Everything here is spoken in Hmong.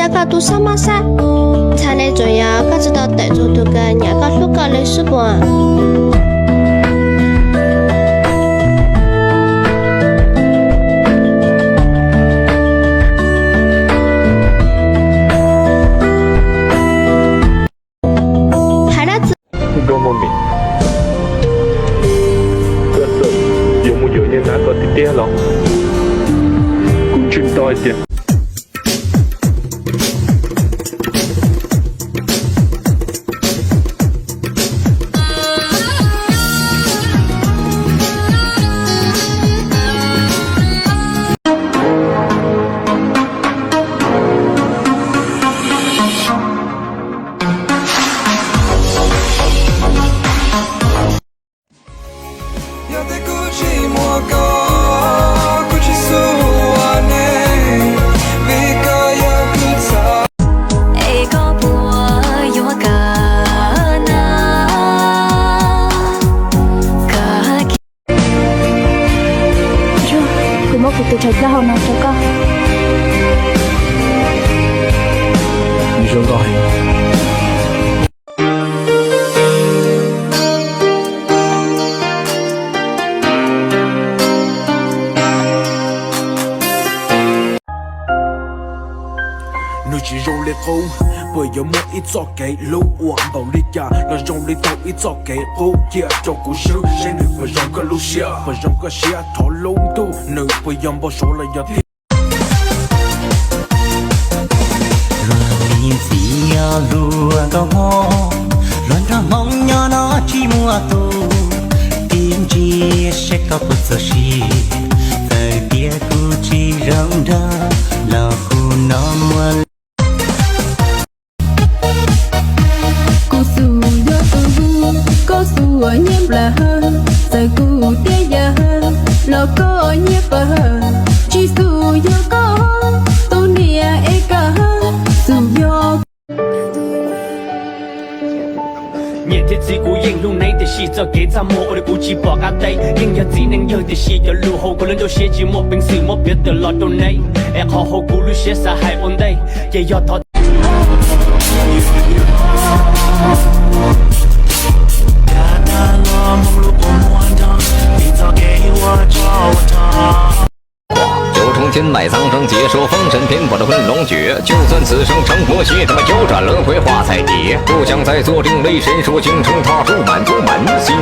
Yog koj tu sab mob sab, txhais ne tsuas yog koj tsis tau tawm txug tus kws nyiam koj hlub koj li xwb puas? Hais dab tsi? Koj txawm yuav mus yuav niag nab ko tiag tiag los? Kuv ntseeg tau hais tias Yog tias kuv tsis muaj koj, kuv tsis xub ua neej, vim koj yog kuv txoj. Es koj puas yuav kam na, kam kiag. Kuv muab kuv tus tshav plaub hau no rau koj. Zoo nkauj heev. Nws tsis zoo li qub, puas yuav muaj ib txoj kev hlub uas npaum li cas los zoo li tau ib txoj kev qub. Cia rau kuv swb seb nws puas zoo koj lub siab, puas zoo koj siab thov lub ntuj, nws puas yog npau suav los yog thiaj. Luag li ntxim luag nkauj hmoob, luag nrog hmoob nyob no tsis muaj tus, tib ntsia seb koj puas txawj siab, txawm tias kuv tsis zoo nraug los kuv no muaj. Kuv xub yog tus hu, koj xub ua nyiaj nplawg, txawm kuv tias yawg los koj nyiaj pawg, tsis xub yog koj tus niam es kawg, xub yog. Niam thiab txiv kuv yeej hlub neb, tiam sis txoj kev txaj muag ua rau kuv tsis pom qab teb. Yeej yog txiv neej yawg, tiam sis cov lus hauv kuv lub ntuj siab tsis muaj peev xwm muab piav tawm los rau neb. Es qhov hauv kuv lub siab xav hais ua ntej, ces yog thov 九重天，卖苍生劫，说封神篇，我这昆龙诀，就算此生成佛，邪他妈九转轮回，化彩蝶，不想再做另类神说，青春踏出满族门，心